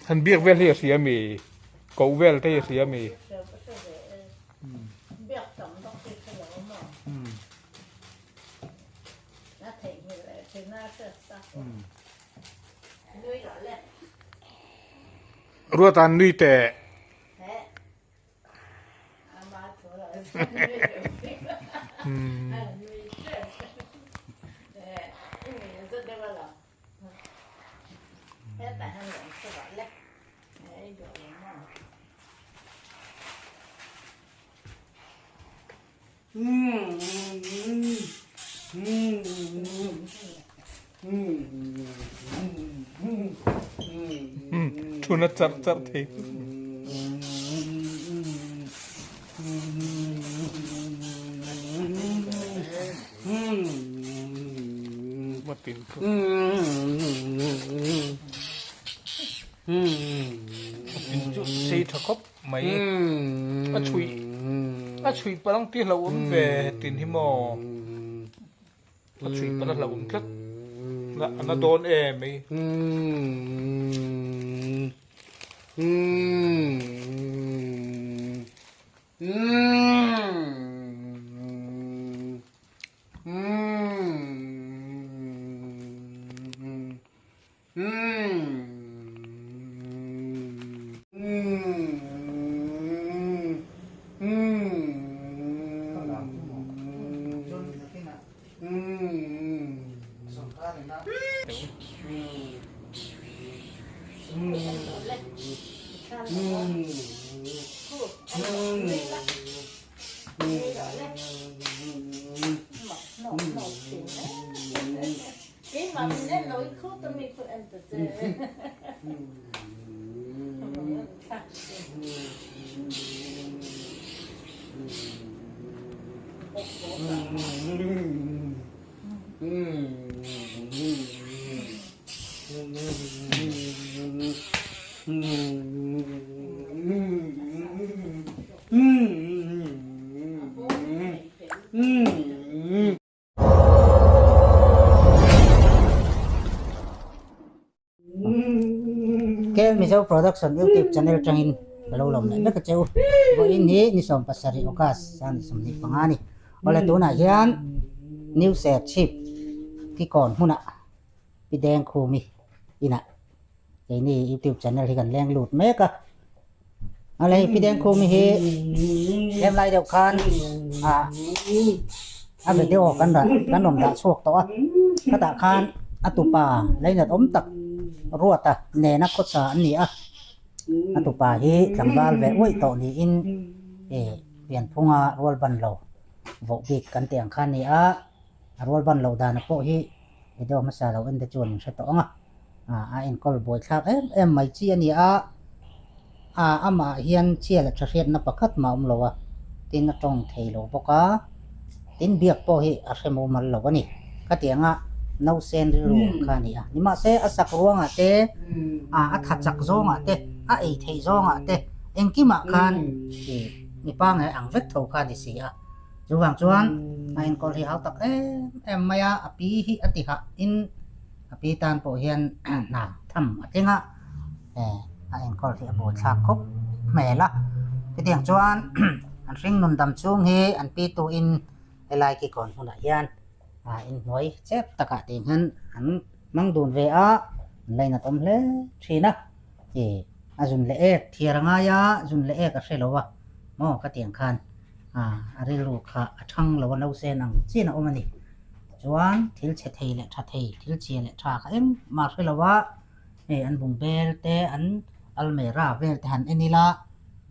Han biak vel hi a hria mi? Koh vel te hi a hria mi? Ruata'n nui teh. Thun a charh charh thei. Chu sei tha khawp mai a chhuih a chhuih palh ang tih hlauhawm ve tin hi maw a chhuih palh a hlauhawm tlat a na dawn em mai. Kel Mizo Production YouTube channel tangin ka lo lawm leh vek a che u. Vawiin hi ni 17 August sang ni 25 a ni. Awle tunah hian New Serchhip Kikawn hmunah Pi Dengkhumi inah keini youtube channel hi kan leng lut mek a a lei pi dengkhumi hi tlem lai deuh khan ah a video kan dah kan rawn dah chhuak tawh a khatah khan a tupa leinat awm tak ruata nena khawsa an ni a a tupa hi tlangval ve uaih tawh niin ih pianphunga rual ban lo voh bik kan tih ang kha a ni a a rual ban loh dana pawh hi video hmasa lo en te chuan in hre tawh ang a. A enkawl buai thlak em em mai chi a ni a, a amah hian chhia leh tha hriatna pakhat mah a awm lo a, tin a tawng thei lo bawk a, tin biak pawh hi a hre mumal lo a ni. Khatianga nausen rilru ang kha a ni a, nimahse a sak ruangah te, a tha chak zawngah te, a ei theih zawngah te engkimah khan ih mipa nge ang vek tho kha a ni si a, chuvang chuan a enkawl hi hau tak em em mai a, a pi hi a ti hah in. A pi tan pawh hian hna tham a tling a, a enkawl hi a buaithlak khawp hmel a. Chutiang chuan an hring nun dam chhung hi an pi tuin helai kikawn hmunah hian inhnuai chep takah tih hian an hmang dun ve a, an lainat awm hle thin a. A zun leh ek thiar a ngai a, zun leh ek a hre lo a maw khatiang khan a rilru kha a thang lo a, nausen ang chin a awm a ni. Chuan thil chhe thei leh tha thei, thil chhia leh tha kha engmah hre lo a, hei an bung bel te, an almera vel te han en ila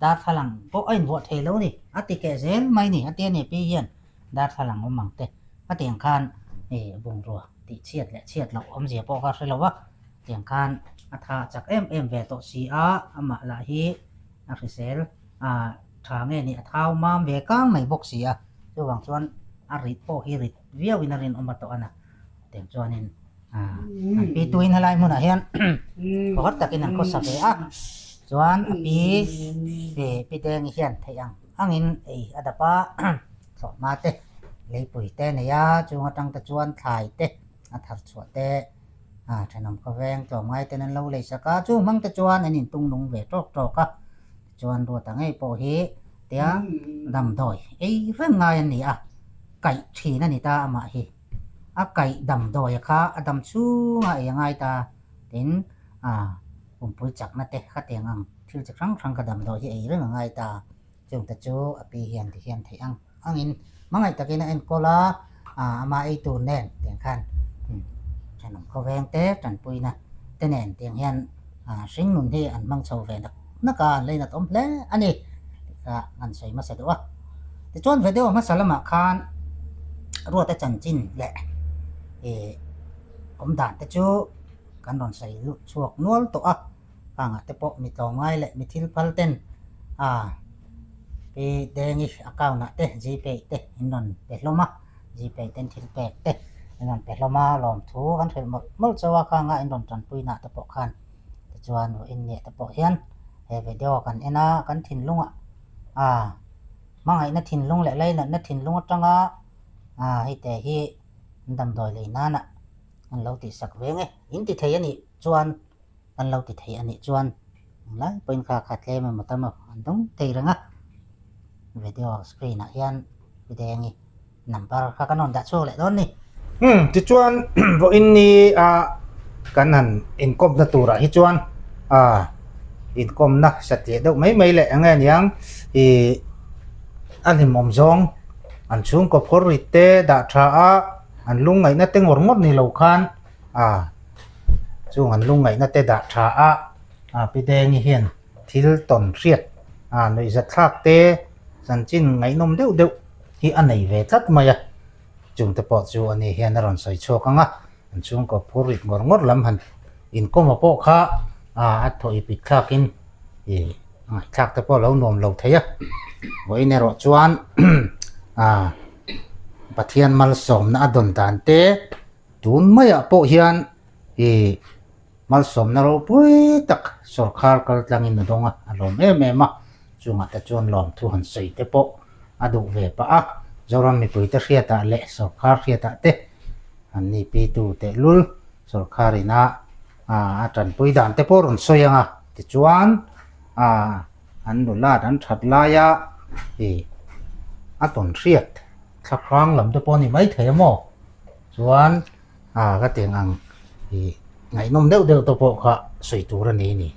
darthlalang pawh a invuah thei lo a ni, a ti keh zel mai a ni, a tia ni pi hian darthlalang awm ang te a tiang khan hei bungrua tih chhiat leh chhiat loh awmzia pawh kha hre lo a, tiang khan a tha chak em em ve tawh si a, amah lah hi a hrisel a tha nge ni a thau mam ve kang mai bawk si a. Chuvang chuan a rit pawh hi rit viauin a rinawm a tawh a na. Tiang chuanin an pi tuin helai hmunah hian khaw takin an khawsa ve a. Chuan a pi pi Dengi hian theih ang angin ei a dap a, thlawhhma te, leipui te a nei a, chung atang te chuan thlai te a thar chhuah te. A thenawm khawveng tlawmngai ten an lo lei sak a, chu hmang te chuan an intung nung ve tawk tawk a. Tichuan Ruata ngei pawh hi tia damdawi ei reng ngai an ni a, kaih thin a ni ta amah hi. A kaih damdawia kha a dam chhunga ei a ngai ta. Tin, a pumpui chakna te khatiang ang thil chi hrang hrang kha damdawi hi ei reng a ngai ta. Chungte chu a pi hian ti hian theih ang angin hmangaih takin a enkawl a, ama ei tur nen tiang khan thenawm khawveng te tanpuina te nen tiang hian hringnun hi an hmang chho ve nak nak a, an leinat awm hle a ni tih kha kan sawi hmasa duh a. Tichuan video hmasa lamah khan Ruata chanchin leh ih awmdan te chu kan rawn sawi luh chhuak nual tawh a. Kangah te pawh mi tlawmngai leh mi thil phal ten a pi Dengi account ah te Gpay te in rawn pe hlawm a, Gpay ten thil pek te in rawn pe hlawm a, lawmthu kan hrilh mawlh mawlh chauh a kanga in rawn tanpui nah te pawh khan tichuan vawiin nia te pawh hian he video kan en a kan thinlungah a hmangaihna thinlung leh lainatna thinlung atanga a hei te hi an damdawi lei nana an lo tihsak ve nge in ti thei a nih chuan. Kan lo ti thei a nih chuan englai pawhin kha kha tlem emaw tam emaw an dawng thei reng a, video screen ah hian Pidengi number kha kan rawn dah chhuak leh dawn ni. Umm tichuan vawiin ni a kan han inkawmna turah hi chuan ah inkawmna satliah deuh mai mai leh eng nge niang ih a hlimawm zawng an chhungkaw phawr rit te dah tha a an lungngaihna te ngawr ngawr ni lo khan ah Chung an lungngaihna te dah tha a, a Pi Dengi hian thil tawn hriat a nuihzat thlak te chanchin ngaihnawm deuh deuh hi a nei ve tlat mai a, chung te pawh chu ani hian a rawn sawi chhuak ang a, an chhungkaw phur rit ngawr ngawr lam han inkawm a pawh kha a thaw ipik thlakin ih a ngaihthlak te pawh a lo nuam lo thei a, vawiin erawh chuan a Pathian malsawmna a dawn dan te. Tun maiah pawh hian ih malsawmna ropui tak sawrkhar kal tlangin a dawng a, a lawm em em a, chungah te chuan lawmthu han sawi te pawh a duh ve pah a, Zoram mipuite hriatah leh sawrkhar hriatah te an ni pitu tehlul sawrkhar ina a tanpui dan te pawh rawn sawi ang a, tichuan ah an nulat an that laia ih a tawn hriat thlahrang lam te pawh a ni maithei a maw. Chuan ah ka tiang ang ih ngaihnawm deuh deuh te pawh kha sawi tur a ni a ni.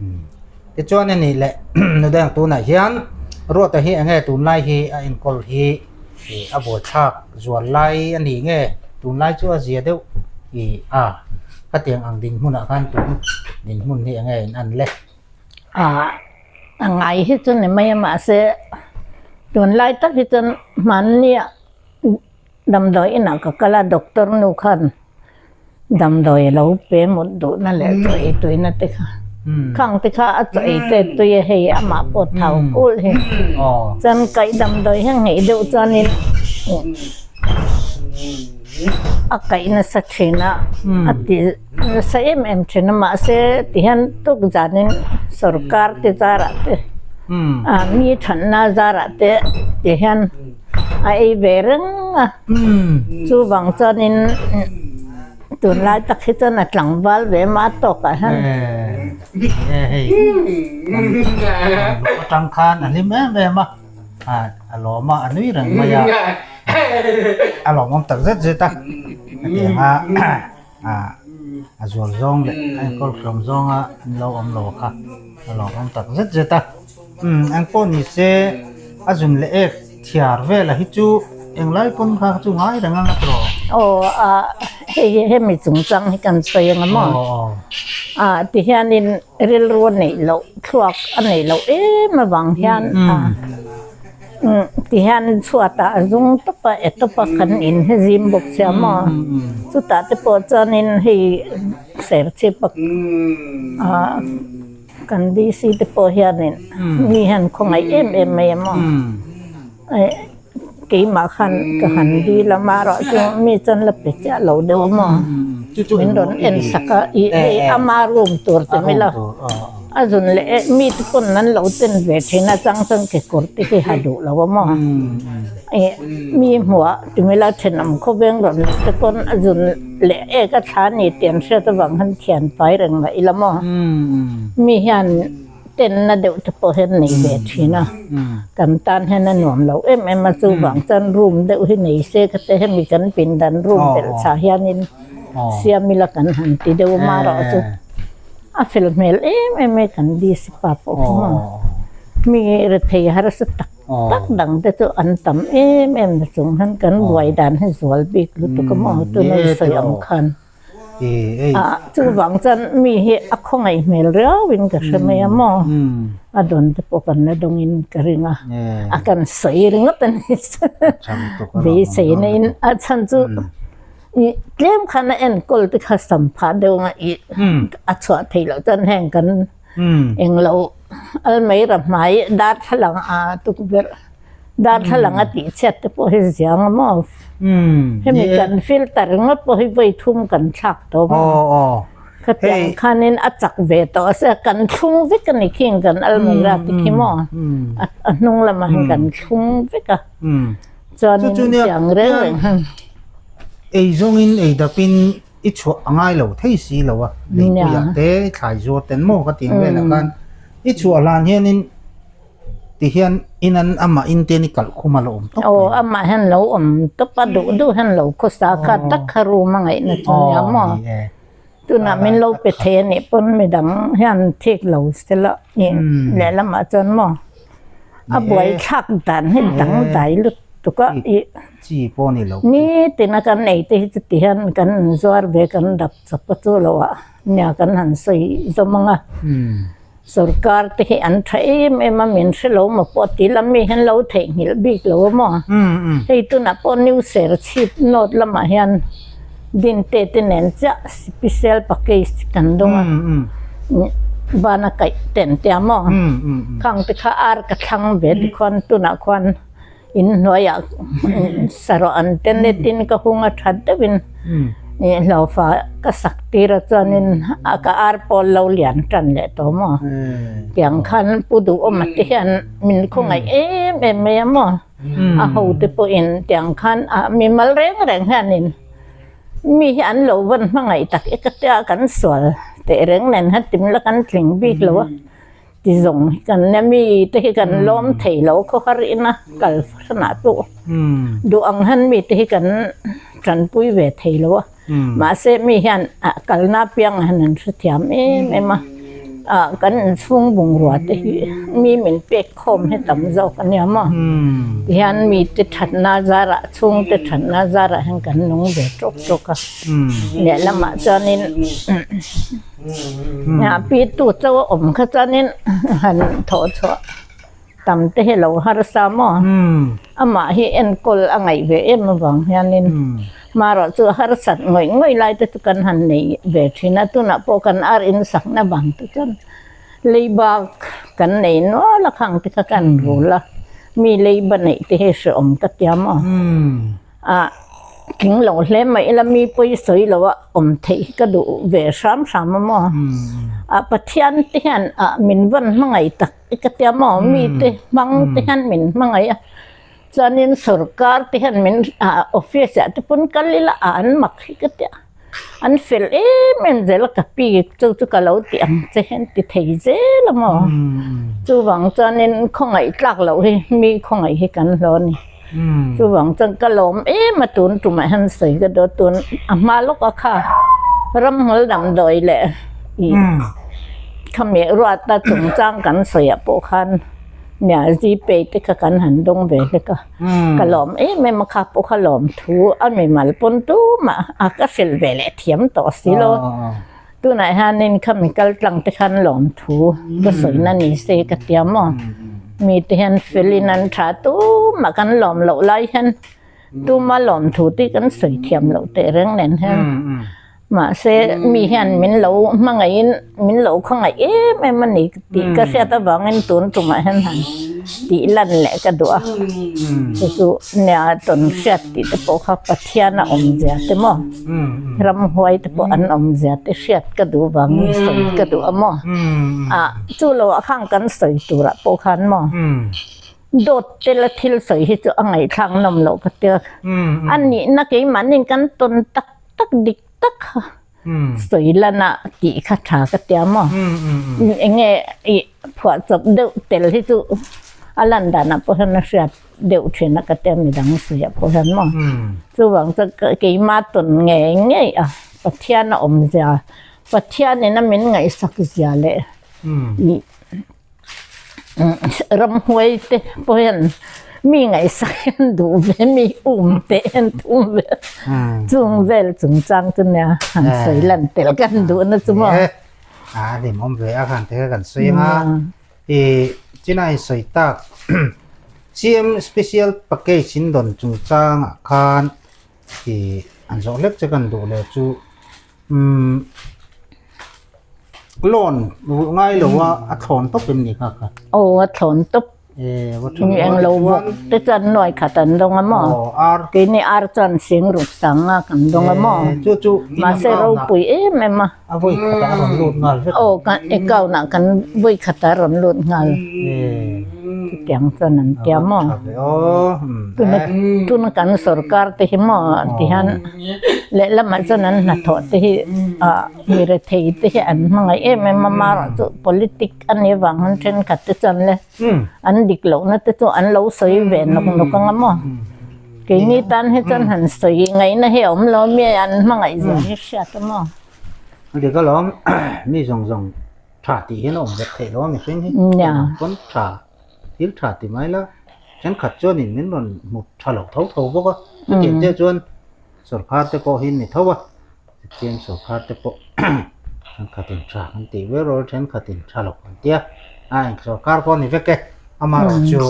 Umm tichuan a nih leh nudang tunah hian Ruata hi eng nge tunlai hi a enkawl hi ih a buaithlak zual lai a ni nge tunlai chu a zia deuh ih a ka tiang ang dinhmunah khan tun dinhmun hi eng nge in an le. Ah a ngai hi chu ni mai a mahse tunlai tak hi chuan hmannia. Damdawi inah ka kal a, doctor nu khan damdawi a lo pe mut duhna leh chaw ei tuina te kha. Khang te kha a chaw ei te tui a hei amah pawh thau kulh hi. Chuan kaih damdawi hi a ngeih deuh chuanin a kaih nasa thin a, a ti nasa em em thin a mahse tihian tuk zanin sorkar te zarah te mi thatna zarah te tihian. A ei ve reng a, chuvang chuanin tunlai tak hi chuan a tlangval ve mah a tawkah hian. Nge hei kan atang khan a hlim em em a, a lawm a, a nui reng mai a, a lawmawm tak zet zet a, hetiang a a zual zawng leh a enkawl hram zawnga an lo awm lo kha a lawmawm tak zet zet a. Umm engpawh ni se a zun leh ek thiar vela hi chu englai pawn kha chu ngai reng ang a tawh. Aw a hei hemi chungchang hi kan sawi ang a maw? A tihianin rilru a neih loh thluak a neih loh em avang hian a umm tihian chhuatah a zung tawp a e tawp a kan in hi zim bawk sia maw? Chutah te pawh chuanin hei serchhip a ah. Kan DC te pawh hianin mi hian khawngaih em em mai a maw? Keimah khan ka han dil a amaherawh chu mi chuan la pe chiah lo deuh a maw? Min rawn en sak a, ih hei ama room tur ti mai lo. A zun leh eh mi te pawn an lo ten ve thin a chang chuan kekawr te hi ha duh lo a maw ih mi hmuh ah timila thenawm khawveng rawn leh te pawn a zun leh ek a thla a ni tih an hriat avang hian thian fai reng mah ila maw mi hian tenna deuh te pawh hian nei ve thin a kan tan hian a nuam lo em em a chuvang chuan room deuh hi nei se ka te hemi kan pindan room belh chhah hianin siam ila kan han ti deuh a marawh chu. A fel hmel em em mai kan DC pa pawh khi maw mi rethei harsa tak tak dang te chu an tam em em na chung hian kan buai dan hi zual bik lutuk a maw tuna i sawi ang khan ah chuvang chuan mi hi a khawngaih hmel riau in ka hre mai a maw a dawn te pawh kan la dawng in ka ring a a kan sawi ringawt a ni beisei na in a chhan chu. Ih tlem khan a enkawl te kha sam phah deuh anga ih a chhuah theih loh chuan heng kan englo almeira hmai darthlalang a tukverh darthlalang a tih chhiat te pawh hi ziang a maw hemi kan filter ringawt pawh hi vawi thum kan thlak tawh a khatiang khanin a chak ve tawh a sia kan thlung vek a ni khing kan almeira te khi maw a hnung lamah hian kan thlung vek a. Chuanin tiang reng reng han. Ei zawngin ei dapin i chhuah a ngai lo thei si lo a, leipuiah te thlai zuar ten maw ka tih ang velah khan i chhuah hlan hianin ti hian in an amah in te hian i kalh khum a lo awm tawp mai. Aw amah hian lo awm tawp a, duh duh hian lo khawsa kha tak kha room a ngaihna chu nia maw. Tunah min lo pe thei a nih pawn midang hian thik lo sela ih lehlamah chuan maw a buaithlak dan hi dangdai lutuk a ih chi pawh ni lo nitin a kan ei te hi chuti hian kan inzuar ve kan dap chawp a chu lo ah nia kan han sawi zawm ang a sorkar te hi an tha em em a min hre lo maw pawh ti lam mi hian lo theihnghilh bik lo a maw hei tunah pawh new serchhip north lamah hian dinte te nen chiah special package kan dawng a bana kaih ten tia maw khang te kha ar ka thlang ve tikhuan tunah khuan. In hnuaiah sarawh an ten e tin ka hung a that deuhin ih hlaufa ka sak tir a chuanin a ka ar pawl lo lian tan leh tawh maw tiang khan pu duhawm a te hian min khawngaih em em mai a maw a ho te pawhin tiang khan a mimal reng reng hianin mi hi an lo van hmangaih tak e ka tia kan sual teh reng nen hian timla kan tling bik lo a. Ti zawng hi kan nia mi te hi kan lawm thei lo khaw har ina kal hranah pawh duh ang hian mi te hi kan tanpui ve thei lo a mahse mi hian ah kalna apiangah hian an hrethiam em em a ah kan inchhung bungrua te hi mi min pek khawm hi tam zawk a nia maw tihian mi te thatna zarah chhungte thatna zarah hian kan nung ve tawk tawk a lehlamah chuanin. Pi tu chauh a awm kha chuanin han thawh chhuah tam te hi lo harsa maw? Amah hi enkawl a ngaih ve em avang hianin hmarawh chu harsat ngawih ngawih lai te chu kan han nei ve thin a, tunah pawh kan ar insakna vang te chuan leiba kan nei nual a khang te kha kan rul a, mi leiba neih te hi hrehawm ka tia maw? Ah tling lo hle mai ila mi pawi sawi lo a awm theih hi ka duh ve hram hram a maw ah Pathian te hian ah min vawn hmangaih tak i ka tia maw mi te hmang te hian min hmangaih a chuanin sorkar te hian min ah office ah te pawn kal ila ah an mak hi ka tia an fel em em zel a ka pi chu chu ka lo ti ang che hian ti thei zel a maw chuvang chuanin khawngaih tlak loh hi mi khawngaih hi kan hlawh a ni. Chuvang chuan ka lawm em a tun tumah hian sawi ka duh a tun a hma lawk a kha ramhmul damdawi leh ih khami ruata chungchang kan sawi ah pawh khan nia Gpay te kha kan han dawng ve hlek a ka lawm em em a kha pawh kha lawm thu a mimal pawn tumah a ka hrilh ve leh thiam tawh si lo tunah hianin khami kal tlang te khan lawm thu ka sawi na ni se ka tia maw mite hian felin an tha tumah kan lawm loh lai hian tuma lawm thu te kan sawi thiam loh teh reng nen hian. Mahse mi hian min lo hmangaihin min lo khawngaih em em a ni tih ka hriat avangin tun tumah hian han tih lan leh ka duh a. Chu chu nia tawn hriat tih te pawh kha Pathian a awmzia te maw ramhuai te pawh an awmzia te hriat ka duh vangin sawi ka duh a maw. Ah chu loah khan kan sawi turah pawh khan maw. Dawt tela thil sawi hi chu a ngaihthlak nawm loh ka tia. A nihna keimahniin kan tawn tak tak dik tak kha sawi lan a tih kha tha ka tia maw. Eng nge ih phuahchawp deuh tel hi chu a lan danah pawh hian a hriat deuh thin a ka tia midang sawiah pawh hian maw. Chuvang chuan keima tawn ngei ngei a Pathian a awmzia Pathianin a min ngaihsak zia leh ih Ramhuai te pawh hian mi ngaihsak hian duh ve mi um te hian thum ve chung vel chungchang chu nia han sawi lan tel kan duh na chu maw. A hlimawm ve a khan te kha kan sawi anga i china in sawi tak CM special package in dawn chungchang ah khan i an zawh hlek che kan duh leh chu Umm loan ngai lo a a thlawn tawp em ni kha kha? Aw a thlawn tawp. E va tha Eng lo vawk te chuan nuai khat an dawng a maw? Aw ar. Keini ar chuan sing ruk sang a kan dawng a maw? Chu chu Mahse ropui em em a. A vawi khat ah a rawn lut nghal vek. Aw kan account ah kan vawi khat ah a rawn lut nghal. Chutiang chuan an tia maw? Tuna tuna kan sorkar te hi maw tihian lehlamah chuan an hnathawh te hi ah mi rethei te hi an hmangaih em em a amaherawhchu politic a nih avang hian thenkhat te chuan le an dik lohna te chu an lo sawi ve nawk nawk ang a maw keini tan hi chuan han sawi ngaihna hi a awm lo a mi an hmangaih zia hi hriat a maw. Dik alawm mi zawng zawng tha tih hian a awm vek theih lo a mihring hi pawn tha thil tha ti mai la thenkhat chuanin min rawn hmu tha lo tho tho bawk a chutiang chiah chuan sawrkhar te pawh hi ni tho a chutiang sawrkhar te pawh thenkhatin tha kan tih viau rual thenkhatin tha lo kan tia a eng sawrkhar pawh a ni vek e amaherawh chu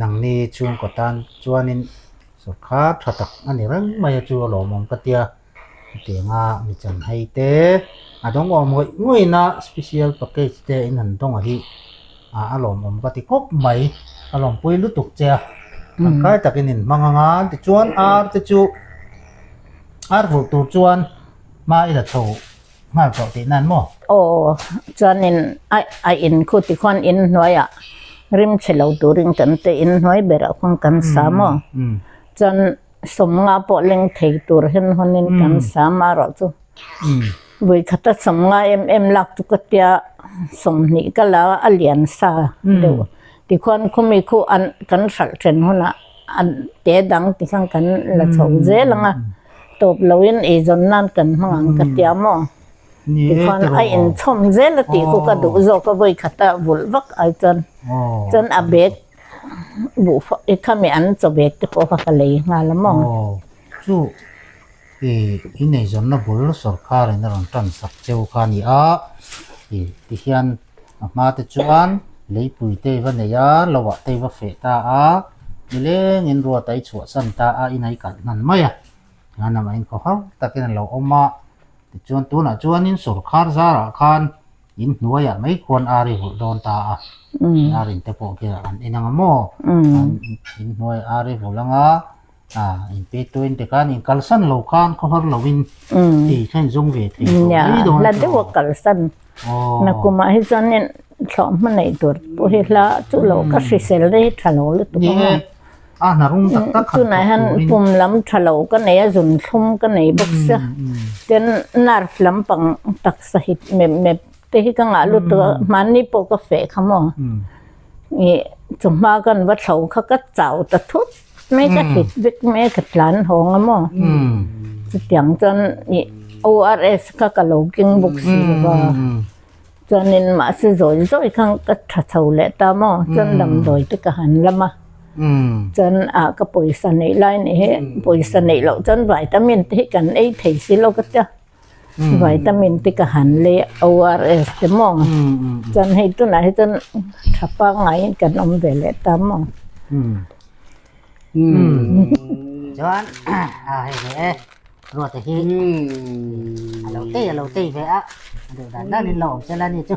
nangni chhungkaw tan chuanin sawrkhar tha tak a ni reng mai a chu a lawmawm ka tia. Hetianga mi chanhai te a dawng awm ngawih ngawihna special package te in han dawng a hi ah a lawmawm ka ti khawp mai a lawmpui lutuk che a tangkai takin in hmang anga tichuan ar te chu ar vulh tur chuan hma i la chho nghal tawh tih nan maw? Aw chuanin a a in khu tikhuan in hnuaiah rim chhe lo turin kan te in hnuai berah khuan kan sa maw chuan Sawmnga pawh leng thei tur hen hawnin kan sam a rawh chu vawi khata sawmnga em em lak chu ka tia sawmhnih ka la a lian sa deuh tikhuan khumi khu an kan hralh then hunah an te dang ti khan kan la chho zel ang a tawp loin eizawn nan kan hmang ang ka tia maw tikhuan a inchhawm zel a tih khu ka duh zawk a vawi khata vulh vak ai chuan chuan a bag Buh i khami an chaw bek te pawh kha ka lei nghal a maw? Aw, chu i ineizawnna bul sawrkar in a rawn tan sak cheu kha a ni a, i tihian a hma te chuan leipui te i va nei a, lo ah te i va feh ta a, nilengin ruat a i chhuahsan ta a, in a i kalh hnan mai a, tihian amah in khawhar takin a lo awm a, tichuan tunah chuanin sawrkar zarah khan In hnuaiah mai khuan ar i vulh dawn ta a, ar in te pawh khi an en ang a maw? In hnuaiah ar i vulh ang a, in pe tuin te khan in kalsan lo khan khawhar loin ei kha in zawng ve thei tawh mai dawn a. Hla deuh a kalsan. Nakumah hi chuan in thlawh hma neih tur pawh hi hla chu lo ka hrisel te hi tha lo lutuk ang a. A hna rum tak tak han Tunah hian pum lam tha lo ka nei a, zun thlum ka nei bawk sia. Tin nerve lampang taksa hit mep mep te hi ka ngah lutuk a, hmanni pawh ka feh kha maw. Ih chawhma kan va thlo kha ka chau ta thut mai ka hit vek mai a ka tlan hawng a maw. Chutiang chuan ih ORS kha ka lo keng bawk si lo va. Chuanin mahse zawi zawi khan ka tha chho leh ta maw, chuan damdawi te ka han lam a, chuan ah ka pawisa neih lai ni hi pawisa neih loh chuan vitamin te hi kan ei thei si lo ka tia, vitamin te ka han lei a ORS te maw, chuan hei tunah hi chuan tha pangaiin kan awm ve leh ta maw. Chuan a hei ve e. Ruata hi a lo tei a lo tei ve a, a duh dan danin lo awm sela a ni chu.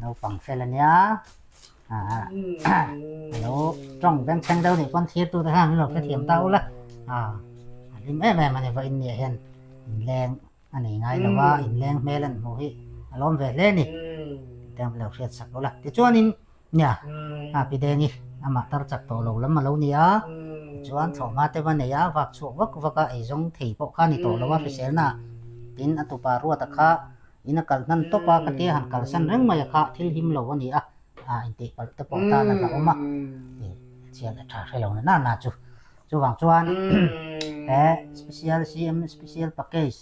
Naupang fel a nia, a lo tawng beng thleng deuh nih pawn thirtu te khan an lo hrethiam ta ula, a hlim em em a ni vawiin nia hian inleng a nei ngai lo a, inleng hmel an hmuh hi a lawm ve hle a ni tih te an lo hriat sak ula. Tichuanin nia a pi Dengi amah tar chak tawh lo lam a lo ni a, tichuan thlawhhma te va nei a, vak chhuak vak vak a, eizawng thei pawh kha a ni tawh lo a hriselna tin a tupa Ruata kha in a kal hnan tawp a, khatia han kalsan reng mai a kha thil him lo a ni a, a intihpalh te pawh tan a hlauhawm a, chhiat a tha hre lo na na chu. Chuvang chuan he special CM special package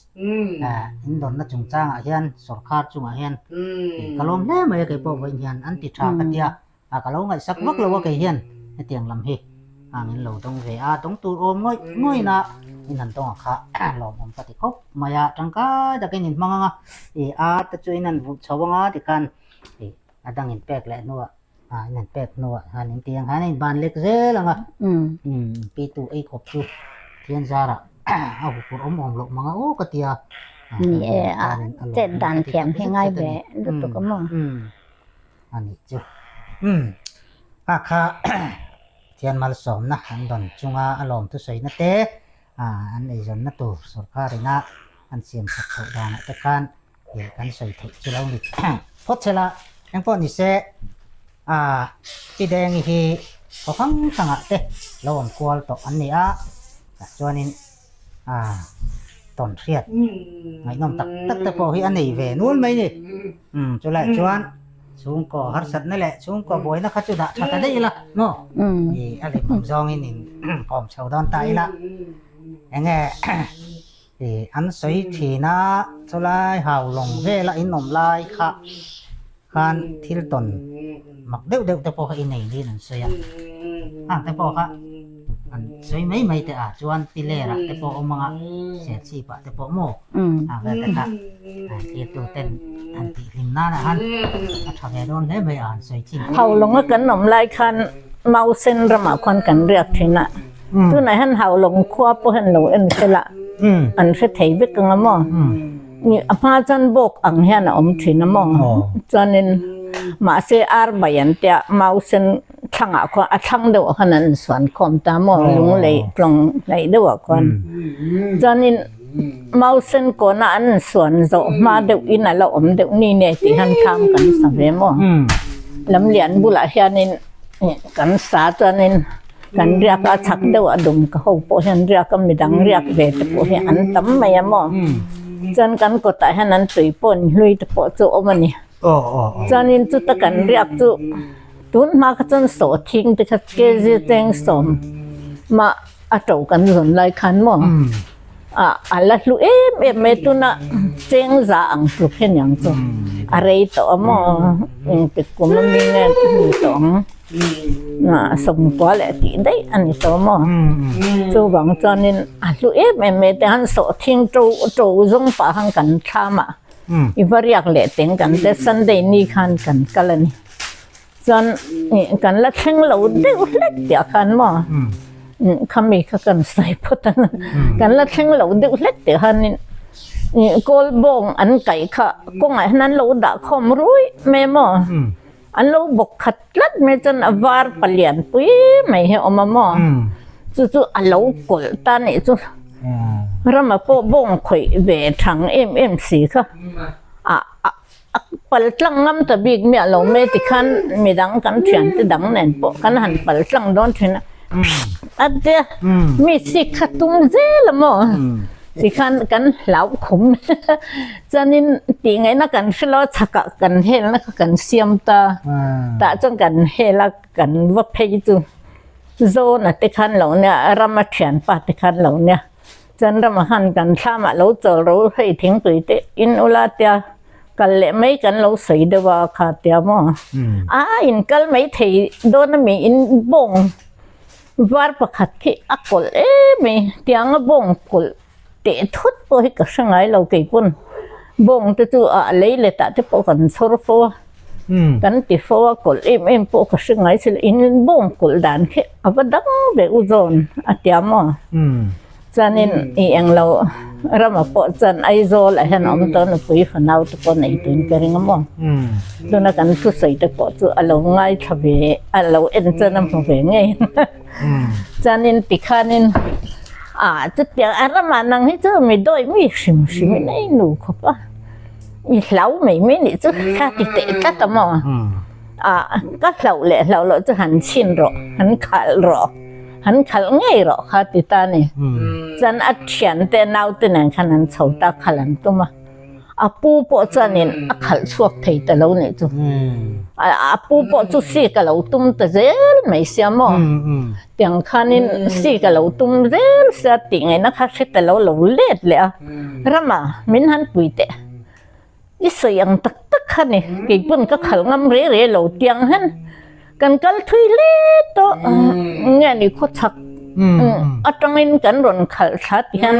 in dawnna chungchangah hian sorkar chungah hian ka lawm hle mai a kei pawh vawiin hian an ti tha ka tia a ka lo ngaihsak vak lo a kei hian hetiang lam hi ang in lo dawng ve a dawng tur awm ngawih ngawih na in han dawng a kha lawmawm ka ti khawp mai a tangkai takin in hmang ang a ih a te chu in han vulh chho ang a tikhan ih a dang in pek leh hnuah a in han pek hnuah khan in ti ang khan a in ban lek zel ang a umm pi tu ei khawp chu thian zarah a huphurh awm awm loh mang a aw ka ti a Ni e a chet dan thiam hi ngai ve lutuk a maw? A nih chu umm a kha thian malsawmna an dawn chunga a lawm thusawina te an eizawnna tur sorkar ina an siam chak chhoh danah te khan Ih kan sawi theih chu lo ni phawt che la, engpawh ni se ah Pi Dengi hi khaw hrang hrangah te lo awm kual tawh an ni a, tah chuanin ah tawn hriat ngaihnawm tak tak te pawh hi a nei ve nual mai ni. Umm chulaiah chuan chhungkaw harsatna leh chhungkaw buaina kha chu dah tha ta daih ila maw? Ih a hlimawm zawngin in kawm chho dawn ta ila enge Ih an sawi thin a, chulai hau lawng vela in awm lai kha khan thil tawn mak deuh deuh te pawh kha i nei niin an sawi a, hang te pawh kha an sawi mai mai teh a, chuan piler ah te pawh awm ang a, serchhip ah te pawh maw hang vel te kha thirtu ten han tih hlim nan ah khan a tha ve dawn hle mai a han sawi thin. Hau lawnga kan awm lai khan Mausen ramah khuan kan riak thin a. Tunah hian Haulawng khua pawh hian lo en fel a, an hre thei vek ang a maw? A hma chuan bawk ang hian a awm thin a maw? Chuanin mahse ar bai an tia Mausen thlangah khuan a thlang deuhah khan an insuan khawm ta maw? Lunglei tlawng hnaih deuhah khuan. Chuanin Mausen kawna an insuan zawh hma deuhin a la awm deuh ni nge tih hian thlam kan sa ve maw? Lamlian bulah hianin kan sa chuanin. Kan riak a chak deuh a dum ka ho pawh hian riak a midang riak ve te pawh hi an tam mai a maw chuan kan kawtah hian an tui pawh an hlui te pawh chu a awm a ni chuanin chuta kan riak chu tun hma kha chuan sawhthing te kha kg cheng sawm mah a to kan zawn lai khan maw ah a la hlu em em mai tuna cheng za ang tluk hi aniang chu a rei tawh a maw engtik kum a mi nge ni tawh ang. Sawmkua leh tih daih a ni tawh maw? Chuvang chuanin a hlu em em mai te han sawhthing to to zawng pah khan kan thlam a, i va riak leh teng kan te Sunday ni khan kan kal a ni. Chuan kan la thleng lo deuh hlek tih khan maw khami kha kan sawi phawt a, kan la thleng lo deuh hlek tih khanin kawl bawng an kaih kha kawngah hian an lo dah khawm ruih mai maw? An lo bawk khat tlat mai chuan a var palian pui mai hi a awm a maw? Chu chu a lo kawlh ta nih chu rama pawh bawng khawih ve thang em em si kha a a pal tlang ngam ta bik miah lo mai tikhan midang kan thian te dang nen pawh kan han pal tlang dawn thin a a tia mi sik kha tum zel a maw? Tikhan kan hlau khum chuanin tih ngaihna kan hre lo a chhakah kan helna kha kan siam ta tah chuan kan hel a kan va phei chu Zawna te khan lo nia Rama thianpa te khan lo nia chuan Rama khan kan thlamah lo chawl ro hei thingpui te in ula tia kal leh mai kan lo sawi deuh a kha tia maw a in kal mai thei dawn ami in bawng Var pakhat khi a kawlh em mai, tianga bawng kawlh teh thut pawh hi ka hre ngai lo kei pawn bawng te chu a lei letah te pawh kan chhawr fo a, kan ti fo a kawlh em em pawh ka hre ngai si lo, in bawng kawlh dan khi a va dang ve u zawn a tia maw? Chuanin i englo rama pawh chuan Aizawl ah hian a awm tawh a nupui fanau te pawh nei tuin ka ring a maw. Tuna kan thusawi te pawh chu a lo ngaithla ve a lo en chuan a hmu ve ngei. Chuanin tikhanin ah chutiang a ramah nang hi chu mi dawi mi hrim hrim in a inu khawp a, i hlau mai mai nih chu kha ti teh tlat a maw. Ah ka hlauh leh hlauh loh chu han chhin rawh han khalh rawh. Han khalh ngei rawh kha ti ta ni. Chuan a thiante naute nen khan an chho ta khalh an tum a. A pu pawh chuanin a khalh chhuak thei ta lo nih chu. A pu pawh chu sik a lo tum ta zel mai sia maw. Tiang khanin sik a lo tum zel sia tih ngaihna kha hre ta lo lo let leh a. Rama min han pui teh. I sawi ang tak tak kha ni, kei pawn ka khalh ngam re re lo tiang hian kan kal thui hle tawh nge ni khawchhak atangin kan rawn khalh thla ti hian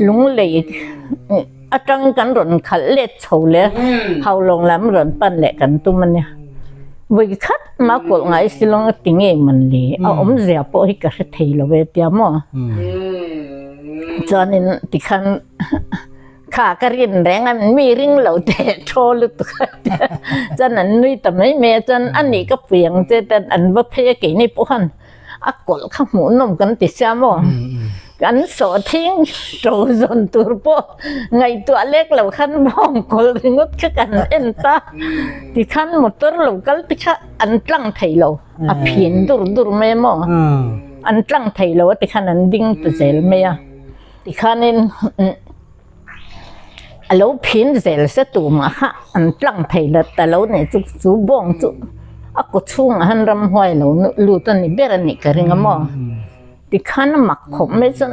lunglei atang kan rawn khalh let chho leh haulawng lam rawn pan leh kan tum a nia. Vawi khat mah kawlh ngai silawng a ti ngei man le a awmzia pawh hi ka hre thei lo ve tia maw chuanin tikhan Kha ka rin reng a, mi ring lo teh thaw lutuk a tia chuan an nui ta mai mai a, chuan a nih ka pui ang che ten an va phei a keini pawh khan a kawlh kha hmuhnawm kan ti sia maw, kan sawh thing to zawn tur pawh ngaihtuah lek lo khan bawng kawlh ringawt kha kan en ta, tikhan motor lo kal te kha an tlang thei lo, a phin dur dur mai a maw, an tlang thei lo a tikhan an ding ta zel mai a. Tikhanin a lo phin zel se tumah kha an tlang thei la ta lo nih chu chu bawng chu a kaw chhungah hian ramhuai a lo lut a ni ber a nih ka ring a maw. Tikhan a mak khawp mai chuan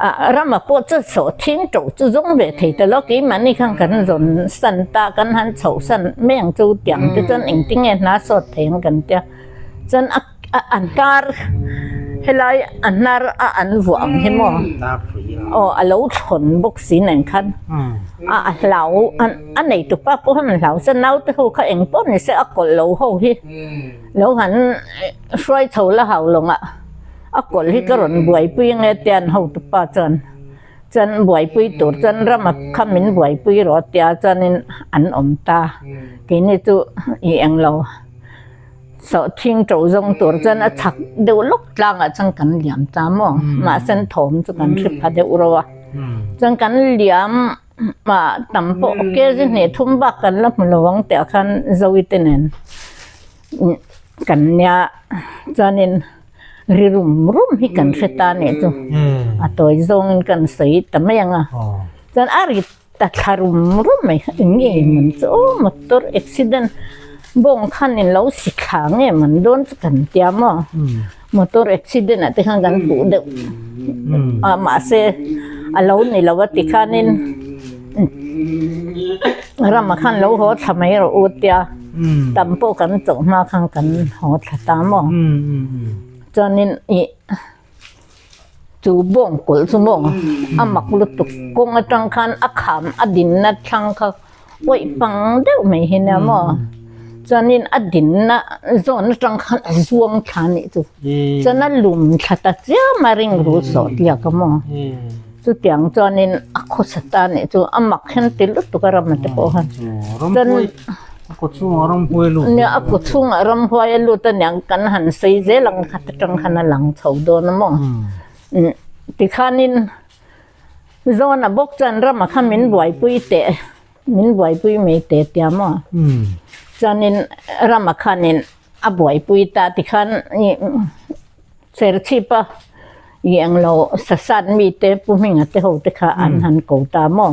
ah rama pawh chu sawh thing to chu zawng ve thei ta lo keimahni khan kan zawn san ta kan han chhoh san mai ang chu tiang te chuan engtinge hna sawt thei ang kan tia chuan a A hnar helai a hnar a an vuah ang hi maw aw a lo thlawn bawk si nen khan a a hlau a nei tupa pawh hian a hlau chuan naute ho kha eng pawh ni se a kawlh lo ho hi lo han hruai chho la hau lawngah a kawlh hi ka rawn buaipui ange tia an hotupa chuan chuan buaipui tur chuan rama kha min buaipui rawh tia chuanin an awm ta keini chu i englo. Sawhthing to zawng tur chuan a chhak deuh lawk tlangah chuan kan liam ta maw? Mahse thawm chu kan hre pha deuh ro a. Chuan kan liam ah tam pawh kg hnih thum bak kan la hmu lo ang tih ah khan Zoe te nen kan nia chuanin ri rum rum hi kan hre ta nih chu a tawi zawngin kan sawi ta mai ang a. Chuan a ri Ta thla rum rum mai kha eng nge man chu aw motor accident bawng khan in lo si thla nge man dawn chu kan tia maw motor accident ah te khan kan hmuh deuh a mahse a lo ni lo a tikhanin ramah khan lo haw thla mai rawh u tia tam pawh kan chawh hma khan kan haw thla ta maw chuanin ih. Chu bawng kawlh chu maw a mak lutuk kawng atang khan a kham a dinna thlang kha pawih pang deuh mai hi nia maw chuanin a dinna zawn atang khan a zuang thla anih chu chuan a lum thla ta chiam a ring ru sawh tliak a maw chutiang chuanin a khawsa ta anih chu a mak hian ti lutuk a ram te pawh khan chuan A kaw chhungah ramhuai a lut. Nia, a kaw chhungah ramhuai a lut a niang kan han sawi zel ang khat atang khan a lang chho dawn a maw. Tikhanin Zawna bawk chuan ramah khan min buaipui teh, min buaipui mai teh tia maw. Chuanin ramah khanin a buaipui ta tikhan Serchhipa i englo sasat mite Pu Hminga te ho te kha an han ko ta maw?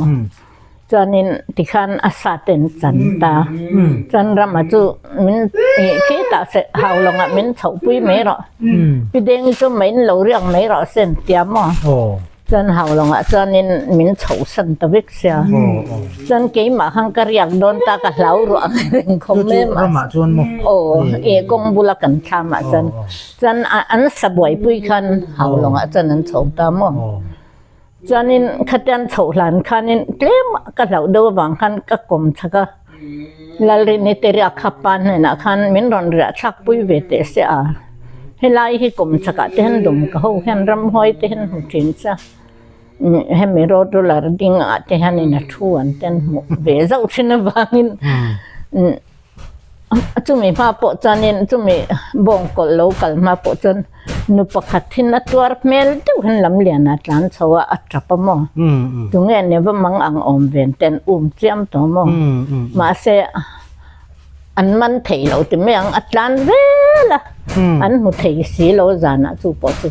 Chuanin tikhan a sat en chan ta. Chuan rama chu min i khi tah se hau lawngah min chhohpui mai rawh. Pi Dengi chu main lo riak mai rawh sen tia maw? Chuan hau lawngah chuanin min chhohsan ta vek sia. Chuan keimah khan ka riak dawn ta ka hlau ruah ka ring khawp mai a. Ramah chuan maw? Aw, i kawng bula kan thlamah chuan. Chuan an sa buaipui khan hau lawngah chuan an chho ta maw? Chuanin khatian chhoh hlan khanin tlem ka hlauh deuh avang khan ka kawm chhak a. Lalrini te riak kha pa hnenah khan min rawn riah thlakpui ve teh se a. Helai hi kum chakah te hian dum ka ho hian ramhuai te hian hmu thin se hemi road roller ding ah te hianin a thu an te an hmuh ve zauh thin avangin chumi hma pawh chuanin chumi bawng kawlh lo kal hma pawh chuan nu pakhat hin a tuar hmel deuh hian lam lian ah tlan chho a a tap a maw tunge ni va mang ang awm ven te an um chiam tawh maw mahse an man thei lo ti mai ang a tlan vel a an hmu thei si lo zanah chu pawh chu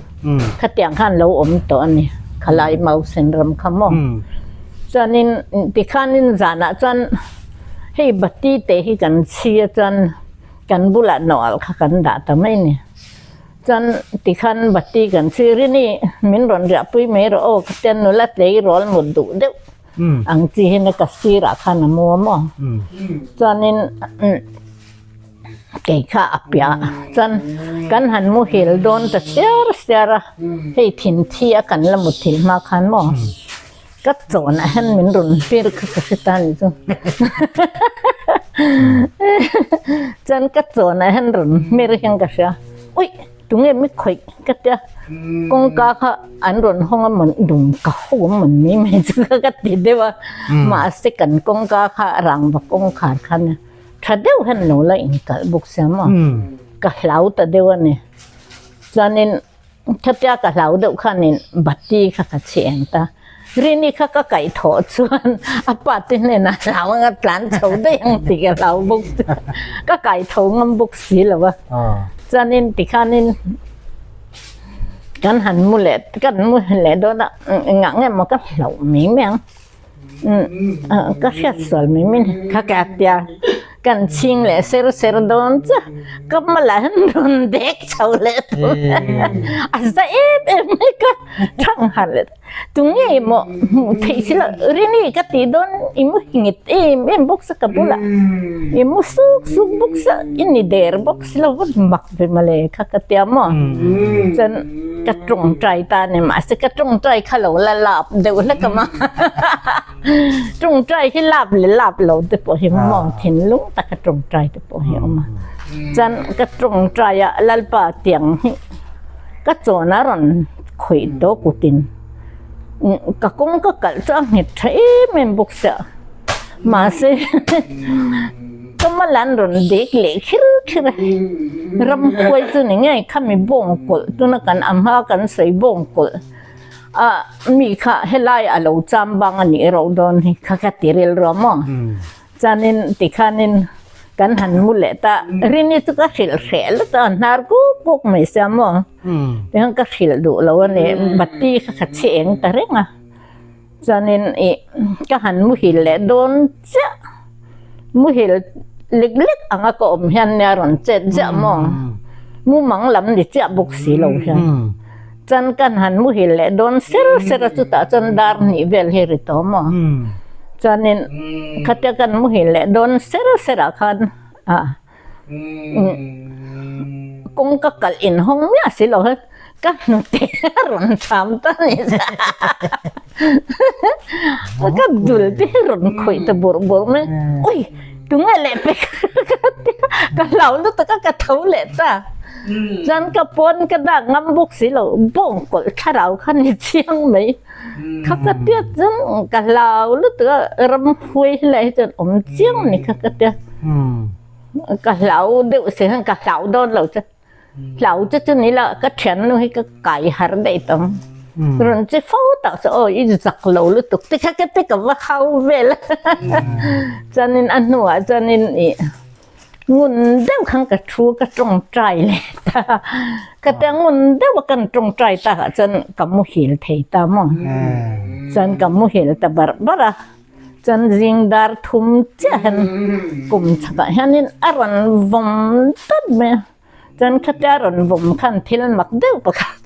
khatiang khan lo awm tawh a ni khalai mausen ram kha maw chuanin tikhanin zanah chuan hei bati te hi kan chhi a chuan kan bulah nawlh kha kan dah ta mai a ni chuan tikhan bati kan chhi rini min rawn riahpui mai rawh aw ka tia nula tleirawl mut duh deuh. Ang chi hian ka sirah khan a mu a maw? Chuanin kei kha a piah a, chuan kan han muhil dawn ta siar siar a, hei thinthi a kan la muthilh hma khan maw? Ka chawnah hian min rawn hmir kha ka hre ta a ni chu. Chuan ka chawnah hian rawn hmir hian ka hria, uih! Tunge mi khawih ka tia kawngka kha an rawn hawng a mawn dum ka ho a mawn mai mai chu kha ka ti deuh a mahse kan kawngka kha rangva kawngkhar khan tha deuh hian lo la inkalh bawk sia maw ka hlau ta deuh a ni chuanin khatia ka hlau deuh khanin bati kha ka chhi eng ta. Rini kha ka kaih thawh chuan a pa te hnenah hlau anga tlan chho daih ang tih ka hlau bawk si a, ka kaih tho ngam bawk si lo a. Chuanin tikhanin kan han mu leh kan mu leh dawn a, engah nge maw ka hlauh mai mai ang. Ka hriat sual mai mai ni kha ka tia kan chhing leh ser ser dawn che ka hmalah hian rawn dek chho leh tawh a za em em mai ka thang harh leh tunge maw hmuh theih si loh rini ka tih dawn i mu nghet em em bawk sa ka bulah i mu suk suk bawk sa i ni der bawk si lo va mak ve mawle kha ka tia maw chuan. Ka tawngtai ta a ni mahse ka tawngtai kha lo la lap deuh hlek a ma tawngtai hi lap leh lap lo te pawh hi maw thinlung taka tawngtai te pawh hi a awm a chuan ka tawngtai a Lalpa tiang hi ka chawn a rawn khawih tawh kutin ka kawng ka kalh chu a nghet tha em em bawk sia mahse. Ka malan rawn dek leh khir khir a, ramkhuai chu ni ngei khami bawng kawlh tuna kan a hma kan sawi bawng kawlh a mi kha helai a lo cham bang a nih erawh dawn hi kha ka ti rilru a maw chuanin tikhanin kan han mu leh ta Rini chu ka hrilh hreh lut a hnar kuk kuk mai sia maw tihian ka hrilh duh lo a ni bati kha ka chhi eng ta reng a. Chuanin ih ka han muhil leh dawn chiah, muhil lek lek anga ka awm hian nia rawn chet ziah maw, mumang lam ni chiah bawk si lo hian. Chuan kan han muhil leh dawn ser ser a chutah chuan dar hnih vel hi ri tawh maw. Chuanin khatia kan muhil leh dawn ser ser ah khan ah Kawngka kalh inhawng miah si lo he ka hnute a rawn ṭham ta ni ka dul te hi rawn khawih ta bawrh bawrh mai ui tunge leh pek ka tia ka hlau lutuk a ka tho leh ta chuan ka pawn ka dak ngam bawk si lo bawng kawlh thlarau kha ni chiang mai kha ka tia chuan ka hlau lutuk a ramhuai helai hi chuan awm chiang a ni kha ka tia. Ka hlau deuh si khan ka hlau dawn lo che. Hlau che chu ni la ka thiannu hi ka kai har daih tawh ang. Rawn che fo tak chu aw i zak lo lutuk te kha ka ti ka va hau vel a. Chuanin a hnuah chuanin ih ngun deuh khan ka thu ka tawngtai leh ta. Ka tia ngun deuh a kan tawngtai takah chuan ka muhil thei ta maw. Chuan ka muhil ta barh barh a. Chuan zing dar thum chiah hian kum chhakah hianin a rawn vawm tawp mai a, chuan khatia a rawn vawm khan thil mak deuh pakhat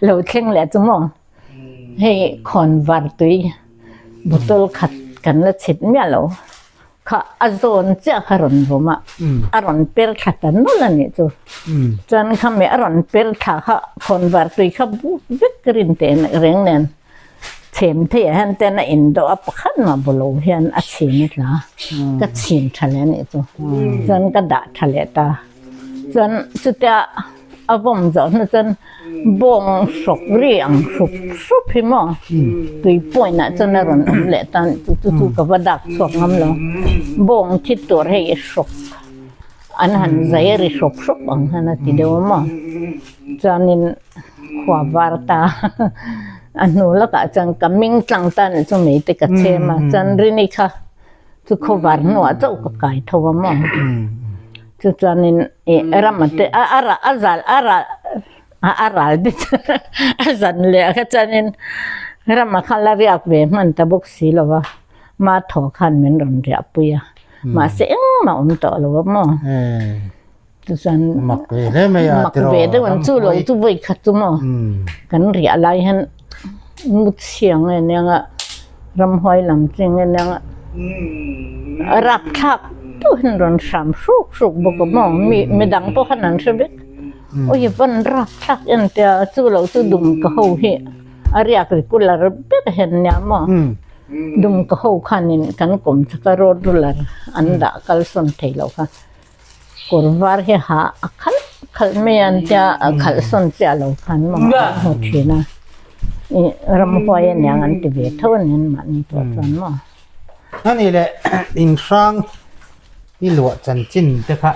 lo thleng leh chu maw, hei khawn var tui bottle khat kan la chhit miah lo kha a zawn chiah kha a rawn vawm a, a rawn per thla ta nawlh a nih chu, chuan khami a rawn per thla kha khawn var tui kha vek rin teh reng nen. Chhem theiah hian ten a indawh a pakhat mah bawlh lo hian a chhin a tla a, ka chhin tha leh a nih chu. Chuan ka dah tha leh ta. Chuan chutia a vawm zawh hnu chuan bawng hrawk ri ang hrup hrup hi maw tui point ah chuan a rawn awm leh ta a chu chu ka va dak chhuak ngam lo bawng thi tur hei hrawk an han zai ri hrawp hrawp ang hian a ti deuh a maw chuanin khua var ta a hnu lakah chuan ka ming tlang ta nih chu mei te ka chhem a chuan rini kha chu khawvar hnuah chauh ka kai tho a maw chu chuanin ih rama te a a a zal a ral a ral te chu a zan leh kha chuanin rama kha la riak ve hman ta bawk si lo va ma thaw khan min rawn riah pui a mahse engmah awm tawh lo a maw chu chuan mak ve hle mai a mak ve deuh an chu lo chu vawi khat chu maw kan riah lai hian mu chhiang nge nia nga ramhuai lam chi nge nia nga a rap thlak deuh hian rawn hram hruk hruk bawk a maw mi midang pawh khan an hre vek awi van rap thlak en tia chu lo chu dum ka ho hi a riak ri kular ber hian nia maw dum ka ho khanin kan kawm chak a road ruler an dah kal sawn thei lo kha. Kawr var hi ha a khalh khalh mai a tia a khalh sawn chiah lo khan maw an hmu thin a ih ramhuai aniang an ti ve tho a ni an mahni pawh chuan maw. Ani leh inhrang i luah chanchin te kha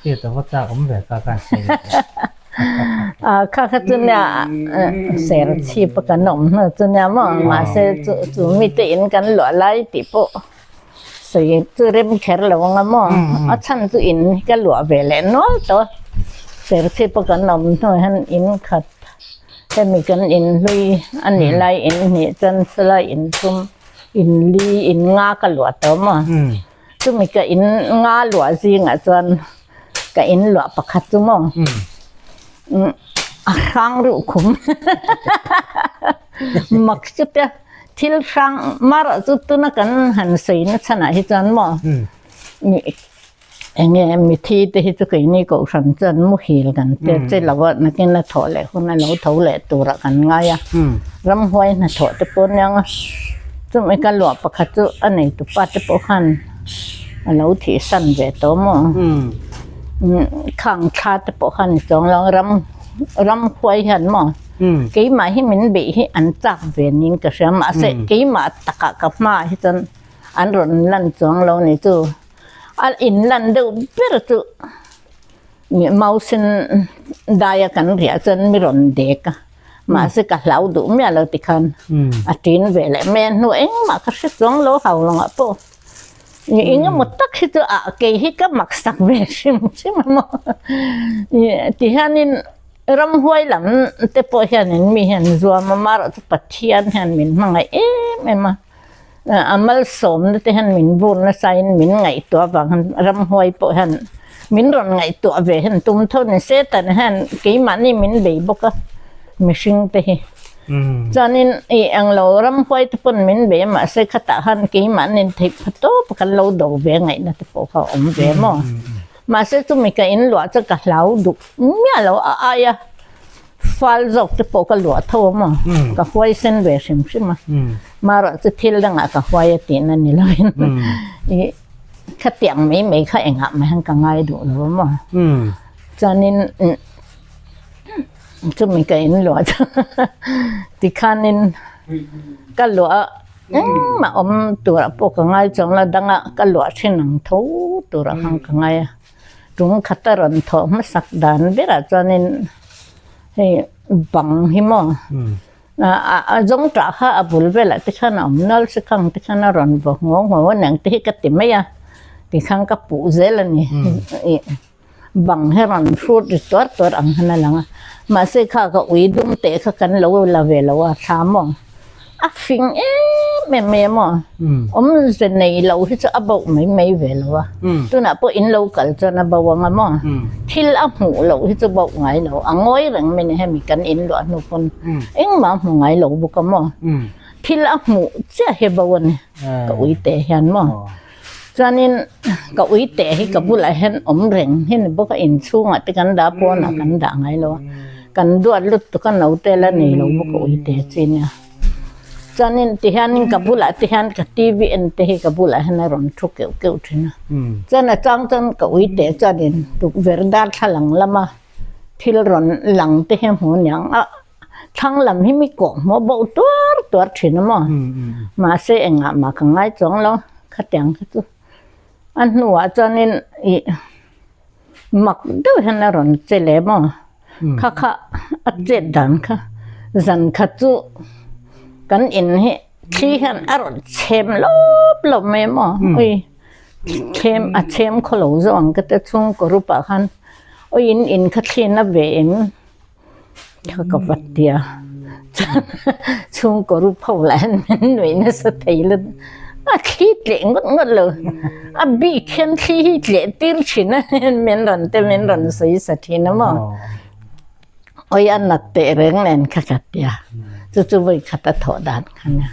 hriat a va chak awm ve ka khan sawi leh teh. A kha kha chu nia ser chhip a kan awm hnu chu nia maw mahse chu chu mite in kan luah lai tih pawh Sawi chu rem kher lo anga maw? A chhan chu in hi ka luah ve leh nual tawh a, Serchhip a kan awm hnuah hian in khat hemi kan in hlui a nih lai in hnih chuan sawlai in thum in li in nga ka luah tawh maw? Chumi ka in nga luah zingah chuan ka in luah pakhat chu maw? A hrang reuh khum mak chutia. Thil hrang marawh chu tuna kan han sawi na chhanah hi chuan maw eng nge mithi te hi chu keini kohhran chuan muhil kan tir che lo a nakin a thawh leh hun a lo tho leh turah kan ngai a ramhuai hnathawh te pawh aniang a chumi ka luah pakhat chu a neitu pa te pawh khan a lo thihsan ve tawh maw khang thla te pawh khan ni chuang lo ram ramhuai hian maw. Keimah hi min beih hi an chak ve niin ka hria mahse keimah takah ka hmaah hi chuan an rawn lan chuang lo ni chu a in lan deuh ber chu mausen daia kan riah chuan mi rawn dek a mahse ka hlau duh miah lo tikhan a tin ve leh mai a hnu engmah ka hre chuang lo hau lawngah pawh engemaw tak hi chu ah kei hi ka maksak ve hrim hrim a maw tihianin. Ramhuai lam te pawh hianin mi hian zuam a, marawh chu Pathian hian min hmangaih em em a, a malsawmna te hian min vur nasain min ngaihtuah avang hian ramhuai pawh hian min rawn ngaihtuah ve hian tum tho ni Satan hian keimahni min bei bawk a mihring te hi chuanin ih englo ramhuai te pawn min bei a mahse khatah khan keimahni theih pha tawp kan lo do ve ngaihna te pawh kha a awm ve maw. Mahse chumi ka in luah chu ka hlau duh miah lo a aia fal zawk te pawh ka luah tho a maw ka huai sen ve hrim hrim a marawh chu thil dangah ka huai a tihna ni lovin ih khatiang mai mai kha engah mai hian ka ngai duh lo a maw chuanin chumi ka in luah chu tikhanin ka luah a. Engmah awm turah pawh ka ngai chuang lo, danga ka luah thin ang tho turah khan ka ngai a. Tum khata rawn thawh hmasak dan berah chuanin hei bang hi maw a zawng tah kha a bul velah te khan a awm nual si khang te khan a rawn vaw ngho ngho a niang te hi ka ti mai a, tikhan ka puh zel a ni. Bang hi rawn hrut ri tuar tuar ang hian a lang a, mahse kha ka ui dum teh kha kan lo la ve lo a, thla maw? A fing em em mai a maw? Awmze nei lo hi chu a boh mai mai ve lo a, tunah pawh in lo kal chuan a bo ang a maw? Thil a hmuh loh hi chu boh ngai lo, a ngawi reng mai ni hemi kan in luah hnu pawn engmah a hmu ngai lo bawk a maw? Thil a hmuh chiah hi bo a ni ka ui teh hian maw? Chuanin ka ui teh hi ka bulah hian awm reng hi ni bawk a, inchhungah te kan dah pawnah kan dah ngai lo a, kan duat lutuk a naute la nei lo bawk a ui teh chi nia. Chuanin tihianin ka bulah te hian ka TV en te hi ka bulah hian a rawn thu keuh keuh thin a, chuan a chang chuan ka ui teh chuanin tukverh darthlalang lama. Thil rawn lang te hi a hmu aniang a, thlang lam hi mi kawh hmuh a bo tuar tuar thin a maw? Mahse engah mah ka ngai chuang lo, khatiang kha chu a hnuah chuanin ih mak deuh hian a rawn che leh maw? Kha kha a chet dan kha zan khat chu kan in hi thli hian a rawn chhem lawp lawp mai maw? Ui chhem a chhem khaw lo zawk ang ka ti chhungkaw rupah khan. Aw in in kha thlen a ve em? Kha ka va ti a, chuan chhungkaw rup ho lah hian min nuih nasa thei lo, a thli tleh ngawt ngawt lo, a bik hian thli hi tleh tir thin a min rawn te min rawn sawi sa thin a maw? Awi a nat teh reng nen kha ka ti a, chu chu vawi khat a thawh dan kha nia,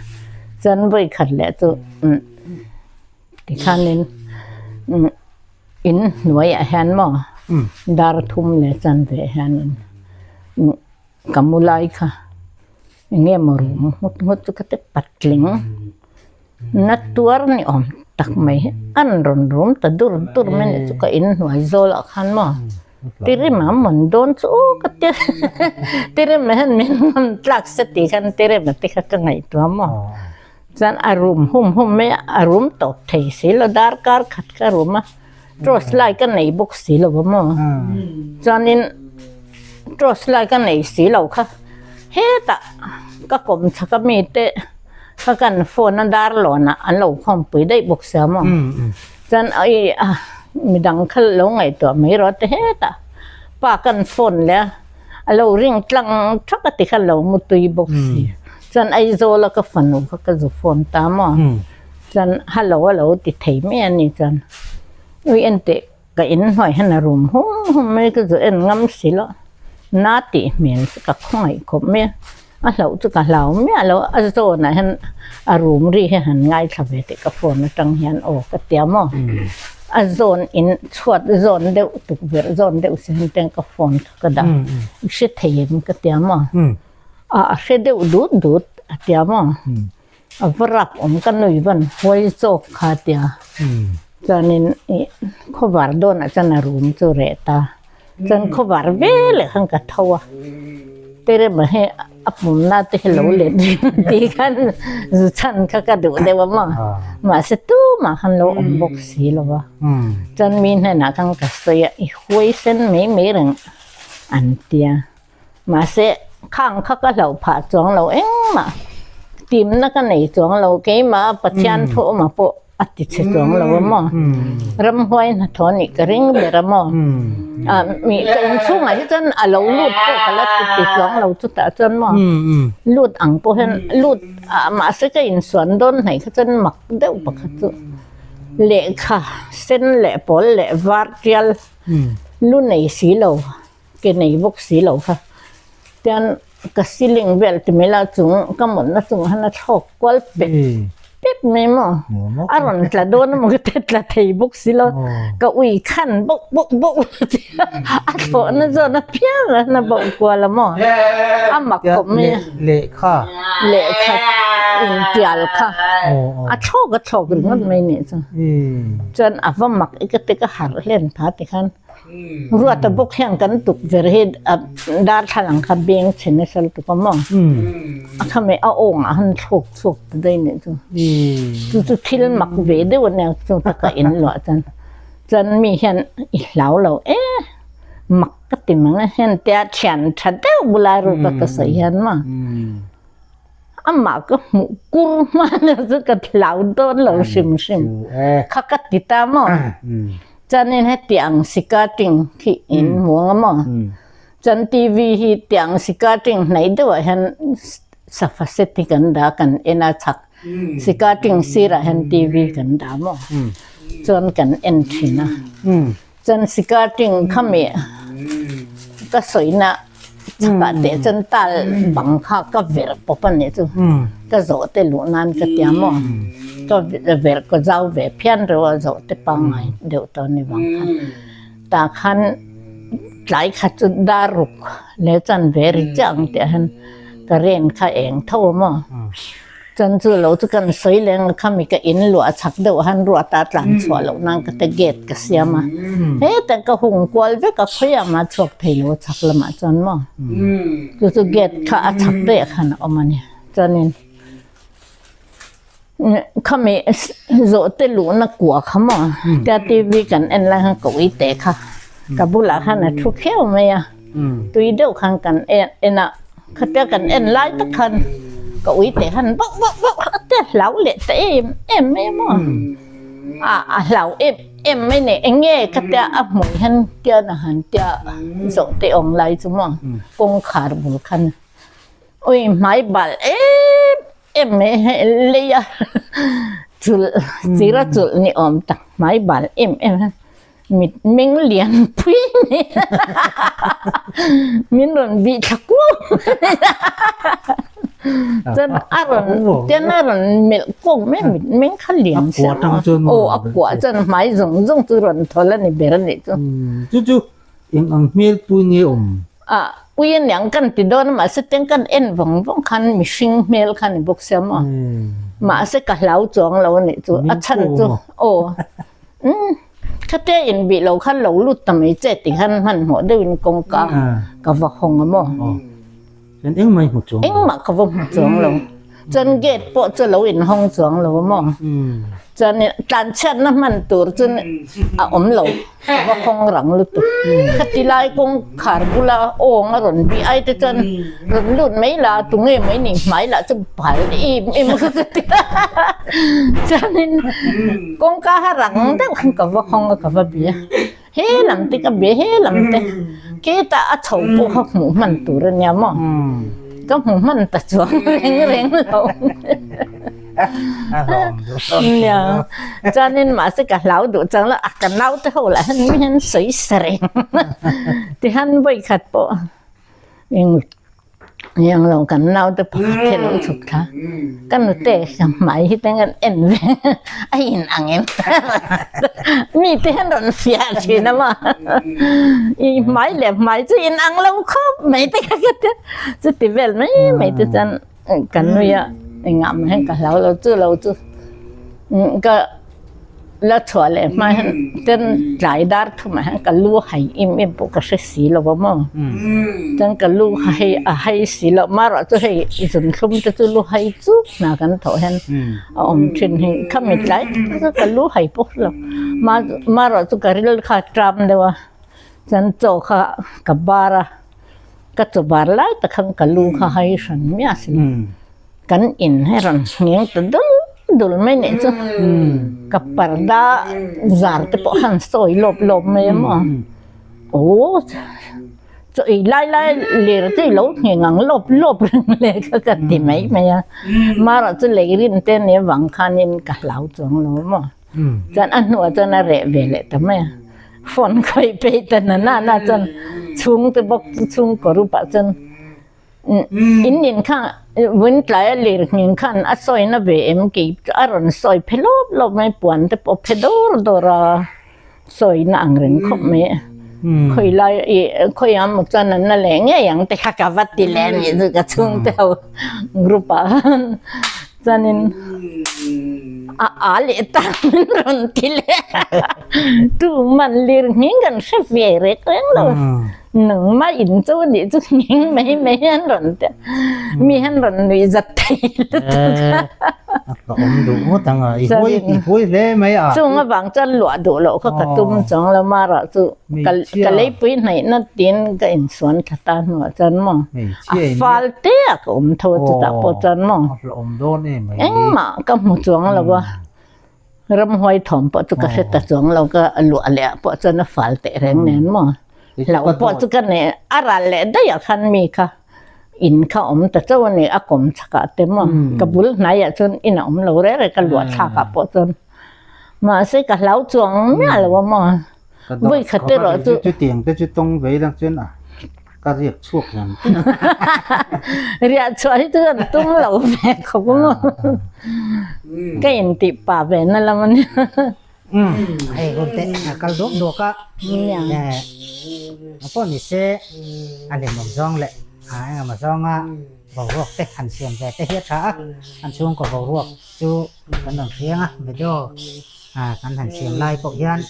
chuan vawi khat leh chu umm tikhanin umm. In hnuaiah hian maw dar thum leh chanve hianin ka mu lai kha eng nge maw rum nghut nghut chu ka ti patling na tuar ni awm tak mai hi an rawn rum ta dur dur mai a nih chu ka in hnuai zawlah khan maw Tirima mawn dawn chu aw ka ti Tirima hian min rawn tlak se tih khan Tirima te kha ka ngaihtuah maw. Chuan a rum hum hum mai a, a rum tawp thei si lo, darkar khat ka rum a, torch light ka nei bawk si lo va maw, chuanin torch light ka nei si lo kha hetah ka kawm chhak a mite kha kan phone a dar lawnah an lo khawmpui daih bawk sia maw, chuan ai a midang kha lo ngaihtuah mai rawh te hetah pa kan phone leh a. A lo ring tlang thak a ti kha lo mu tui bawk si. Chuan Aizawl a ka fanu kha ka zu phone ta maw? Chuan hello a lo ti thei mai a ni chuan ui en teh ka in hnuai hian a rum hum hum mai ka zu en ngam si lo. Na tih hmel chu ka khawngaih khawp mai a, a hlauh chu ka hlau miah lo a zawnah hian a rum ri hi han ngaithla ve teh ka phone atang hian aw ka tia maw? A zawn in chhuat zawn deuh tukverh zawn deuh si hian teng ka phone kha Ka dah i hre thei em ka tia maw? A a hre deuh dut dut a tia maw? A va rap awm ka nui van huai zawk kha a tia. Chuanin ih khawvar dawnah chuan a room chu reh ta. Chuan khawvar ve leh khan ka tho a. Terema hi a pumna te hi lo let ring tih khan zu chhan kha ka duh deuh a maw? Mahse tumah khan lo awm bawk si lo va. Chuan mi hnenah khan ka sawi a, i huaisen mai mai reng an tia. Mahse, khang kha ka hlauh phah chuang lo engmah timna ka nei chuang lo, keimah Pathian thu awma pawh a ti chhe chuang lo a maw? Ramhuai hnathawh nih ka ring ber a maw? Ah, mi ka inchhungah hi chuan a lo lut pawh ka la ti ti chuang lo chutah chuan maw? Lut ang pawh hian lut ah mahse ka insuan dawn hnaih kha chuan mak deuh pakhat chu. Lehkha sen leh pawl leh var tial lu nei si lo ke nei bawk si lo kha tian ka ceiling vel ti mai la chung ka mawlhna chung han a thlawk kual pep pep mai maw a rawn tla dawn emaw ka ti tla thei bawk si lo ka ui khan bawk bawk bawk a thlawhna zawn apiang a na bawk kual a maw a mak khawp mai a. Lehkha. Lehkha intial kha a thlawk a thlawk ringawt mai nih chu. Chuan a va mak i ka ti ka harh hlen pha ti khan Ruata bawk hian kan tukverh hi darthlalang kha beng chhe nasa lutuk a maw? A kha mai a awngah han thlawk chhuak ta daih nih chu. Chu chu thil mak ve deuh a nia chu taka in luah chuan. Chuan mi hian i hlau lo e mak Ka ti mang a, hentia thian tha deuh bula ruk a ka sawi hian maw amah ka hmuh kur hma na chu ka hlau dawn lo hrim hrim kha ka ti ta maw chuanin hetiang sikating khi in hmu ang a maw chuan T_V hi tiang sikating hnaih deuhah hian safa set hi kan dah a kan en a chhak sikating sirah hian T_V kan dah maw chuan kan en thin a. Chuan sikating kha mi ka sawina chhakah teh chuan tal bang kha ka verh pawp a nih chu ka zawh te luh nan ka tia maw ka verh ka zau ve phian reuh a zawh te pangngai deuh tawh a ni vang khan tah khan tlai khat chu dar ruk leh chuan ve ri chiah ang tih ah hian current kha eng tho a maw. Chuan chu lo chu kan sawi leng a khami ka in luah chak deuh han ruat a tlan chhuah loh nan ka te gate ka siam a. Heta ka hung kual vek a khawiah mah chhuak thei lo a chhak lamah chuan maw. Chu chu gate kha a chhak daih khan a awm a ni. Chuanin khami zawhte luhna kua kha maw tia TV kan en lai khan ka ui te kha ka bulah khan a thu kheu mai a. Tui deuh khan kan en a, khatia kan en lai tak khan ka ui teh khan bauh bauh bauh a tia hlau leh ta em em mai a maw. A a hlau em em mai nei eng nge khatia a hmui hian tian a han tia zawh te awm lai chu maw kawngkhar bul khan ui hmai bal em em mai hei lei a chulh chira chulh ni awm tak hmai bal em em hian Mit meng lian pui mai min rawn bih thla kuau chuan a rawn chuan a rawn melh kawk mai mit meng kha lian sia aw a kuah chuan hmai zawng zawng chu rawn thawl a ni ber a nih chu. Chu chu eng ang hmel pui nge awm? A ui a niang kan ti dawn a mahse teng kan en vawng vawng khan mihring hmel kha a ni bawk sia maw mahse ka hlau chuang lo a nih chu a chhan chu aw. Umm khate inbih lo khan lo lut ta mai che ti khan hmanhmawh deuhin kawngka ka va hawng a maw. Chuan engmah i hmu chuang lo. Engmah ka va hmu chuang lo. Chuan gate pawh chu lo inhawng chuang lo a maw. Chuan tlanchhiatna hman tur chu a awm lo. Ka va hawng rang lutuk. Khati lai kawngkhar bula awng a rawn bih ai te chuan rawn lut mai la tunge mai nih hmai lah chu bal em em a ka ti a. Chuanin kawngka kha rang deuh khan ka va hawng a ka va bia. He lam te ka bia he lam te ketah a chho pawh kha hmuh hman tur a nia maw. Ka hmu hman ta chuang reng reng lo. Nia chuanin mahse ka hlau duh chang lo a ka naute ho lah hian mi hian sawi sa reng tihian vawikhat pawh eng Yang lo kan naute pakhat hi a lo chhuk thla. Ka nute ka hmai hi teng an en ve a in ang em mi te hian rawn fiah thin a maw i hmai leh hmai chu in ang lo khawp mai te kha ka tia chuti vel mai mai te chuan ka nui a engah mah hian ka hlau lo chu lo chu ka La chhuah leh hma hian ten tlai dar thumah hian ka lu hai em em pawh ka hre si lo a maw. Chuan ka lu hei a hai si loh marawh chu hei zunthlum te chu lu hai chuk hna kan thawh hian a awm thin hi khami tlai tak chu ka lu hai pawh hre lo marawh chu ka ril kha a tram deuh a chuan chaw kha ka bar a ka chaw bar lai tak khan ka lu kha hai hran miah a si lo. Kan in hi rawn ngheng ta dul dul mai nih chu ka parda zar te pawh han sawi lawp lawp mai a maw aw chaw ei lai lai lir chu i lo ngheng ang lawp lawp reng le kha ka ti mai mai a marawh chu lei rin te nia vang khanin ka hlau chuang lo a maw chuan a hnuah chuan a reh ve leh ta mai a phone khawih peih ta na na na chuan chhungte bawk chu chhungkaw rupah chuan. In in kha vun tlai a lir nghing khan a sawi na ve em kei chu a rawn sawi phe lawp lawp mai puan te pawh phe dawr dawr a sawi na ang reng khawp mai a khawi lai ih khawi ang maw chuan an la leh ngei ang te kha ka va ti leh a nih chu ka chhungte ho group ah khan chuanin a a leh ta min rawn ti leh a tuman lir nghing kan hre ve reng reng lo. Nangmah in chu nih chu nghing mai mai hian rawn ti a, mi hian rawn nuih zat thei lutuk a. A hlawhawm duh ngawt ang a, i huai i huai hle mai a. Chung avang chuan luah duh loh kha ka tum chuang lo mara chu ka leipui hnaihna tiin ka insuan thla ta hnuah chuan maw a fal te a ka awm tho a chutah pawh chuan maw a hlawhawm dawn em mai. Engmah ka hmu chuang lo a. Ramhuai thawm pawh chu ka hre ta chuang lo ka luah leh ah pawh chuan a fal teh reng nen maw hlauh pawh chu ka nei a ral leh daih ah khan mi kha in kha awm ta chauh a ni a kawm chhak ah te maw ka bul hnai ah chuan in a awm lo reng reng ka luah thlak ah pawh chuan mahse ka hlau chuang miah lo a maw vawi khat erawh chu chutiang te chu tawng ve lang chuan a Ka riak chhuak reng thin. Riah chhuah hi chu kan tum lo ve khawp a maw. Ka intih pah ve na lam a nia. Hei hun te a kal duak duak a. A pawh ni se a hlimawm zawng leh a engemaw zawnga. Boruak te han siam ve te hi a tha a, an chhungkaw boruak chu kan rawn hriang a, video kan han siam lai pawh hian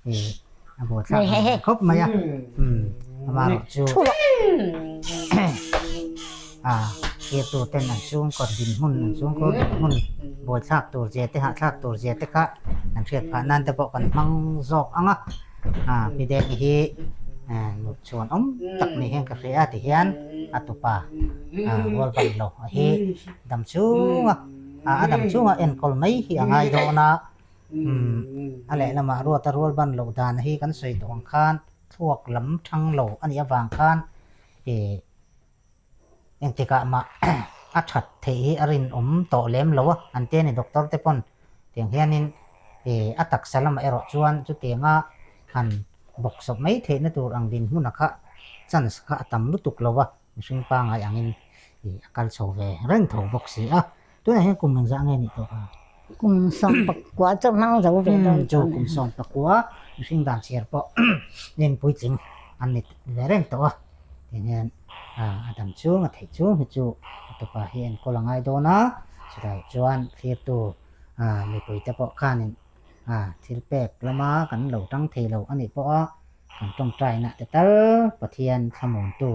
ih a buaithlak ang reng khawp mai a, umm amaherawh chu a thirtu ten an chhungkaw dinhmun an chhungkaw dinhmun buaithlak tur zia te hahthlak tur zia te kha an hriat phah nan te pawh kan hmang zawk ang a, pi Dengi hi Chuan awm tak ni hian ka hria ti hian a tupa rual ban lo a hi dam chhunga a dam chhunga enkawl mai hi a ngai dawn a, a lehlamah ruata rual ban loh dan hi kan sawi tawh ang khan thluak lam thang lo a nih avang khan ih engtikah mah a that theih hi a rinawm tawh lem lo a an ti a ni doctor te pawn tiang hianin ih a taksa lamah erawh chuan chutianga han bawk sawp mai theihna tur ang dinhmun a kha chance kha a tam lutuk lo a mihring pangai angin ih a kal chho ve reng tho bawk si a tunah hian kum engzah nge nih tawh a? Kum 11 chu hmang zo ve dawn chu kum 11 mihring dan chhiar pawh nen puitling an ni ve reng tawh a tiang hian a dam chung a theih chung hi chu a tupa hi enkawl a ngai dawn a chutah chuan thlirtu mipuite pawh khanin thil pek lama kan lo tang thei lo a nih pawh a kan tawngtaina te tal Pathian thlamuantu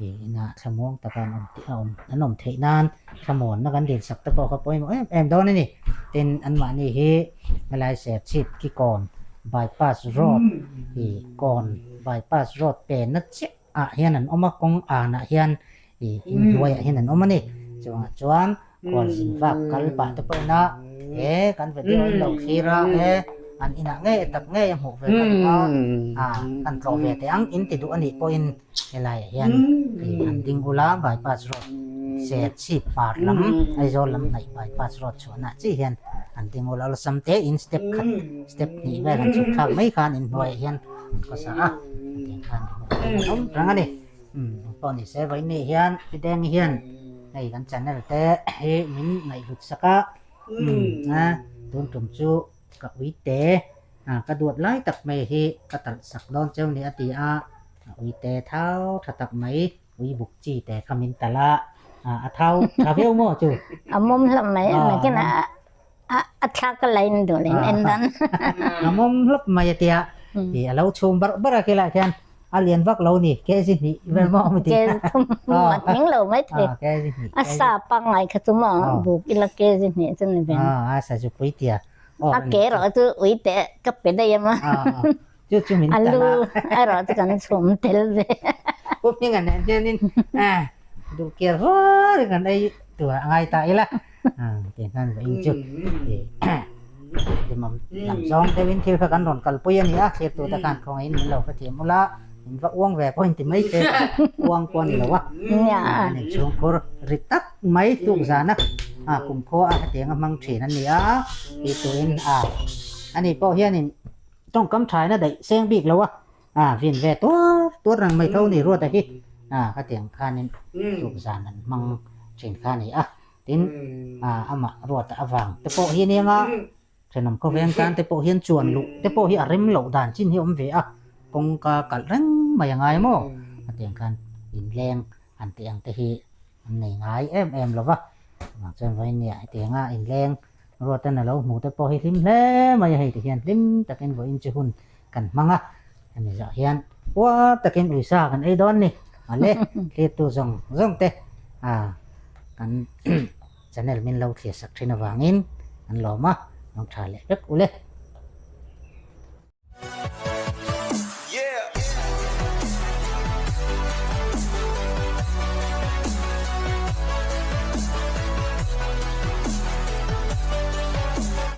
Ih inah thlamuang taka an awm tih a awm an awm theih nan thlamuanna kan dil sak te pawh kha pawimawh em em dawn a ni. Tin, anmahni hi helai Serchhip ki kawn bypass road ih kawn bypass road penna chiah ah hian an awm a, kawng anah hian ih inhnuaiah hian an awm a ni. Chuvangah chuan khualzin vak kal pah te pawh ina he kan video in lo thlir a he an inah ngei tak ngei a hmuh ve ka duh a, ah kan tlawh ve teh ang in ti duh a nih pawhin Helaiah hian ih an ding ula bypass road Serchhip par lam Aizawl lam hnaih bypass road chhuahna chiah hian an ding ula awlsam te in step khat step hnih vel han chhuk thlak mai khan inhnuaiah hian an khawsa a tiang khan an awm reng a ni. Umm engpawh ni se vawiin hian Pi Dengi hian hei kan channel te hi min ngaihhlut sak a umm a tun tum chu ka ui te ah ka duat lai tak mai hi ka talh sak dawn cheu ni a ti a a ui te thau tha tak mai ui buk chi te kha min talh a ah a thau tha viau maw chu A mawm hlawp mai a nakin a a thlak a lain duh leh en dan. A mawm hlawp mai a tia ih a lo chhum barh barh a khilaiah khian a lian vak lo ni kg hnih vel maw awm a ti. Kg thum a tling lo mai thei. Kg hnih. A sa pangngai kha chu maw buk ila kg hnih chu ni ve. A sa chu pui tia. A ke erawh chu ui te ka pe daih em a. Chu chu min A lu erawh chu kan chhum tel ve. Pu Hminga nen hianin duh kiar rual in kan ei tur a ngai ta ila. Tiang hian va in chu limawm lam zawng deuhin thil kha kan rawn kalpui a ni a, thlir tute khan khawngaihin min lo hrethiam ula, min va uang ve pawhin ti mai thei uang pawh a ni lo a. An inchhungkhur ri tak mai tuk zan a, kumkhua a hetiang a hmang thin a ni a, tih turin a ani pawh hianin tawngkam thaina daih seng bik lo a. A vin ve tuar tuar reng mai tho ni Ruata hi a khatiang khanin tuk zan an hmang thin kha a ni a, tin a amah Ruata avang te pawh hi aniang a, thenawm khawveng tan te pawh hian chuan luh te pawh hi a rem loh dan chin hi a awm ve a, kawngka kalh reng mai a ngai maw khatiang khan inleng han tih ang te hi an nei ngai em em lo va, chuvang chuan vawiin hetianga inleng Ruatan a lo hmu te pawh hi hlim hle mai a, hei ti hian hlim takin vawiin chu hun kan hmang a, hemi zawh hian puar takin uisa kan ei dawn ni mawle thlirtu zawng zawng te ah kan channel min lo thlir sak thin avangin an lawm a, lawng tha leh vek ule.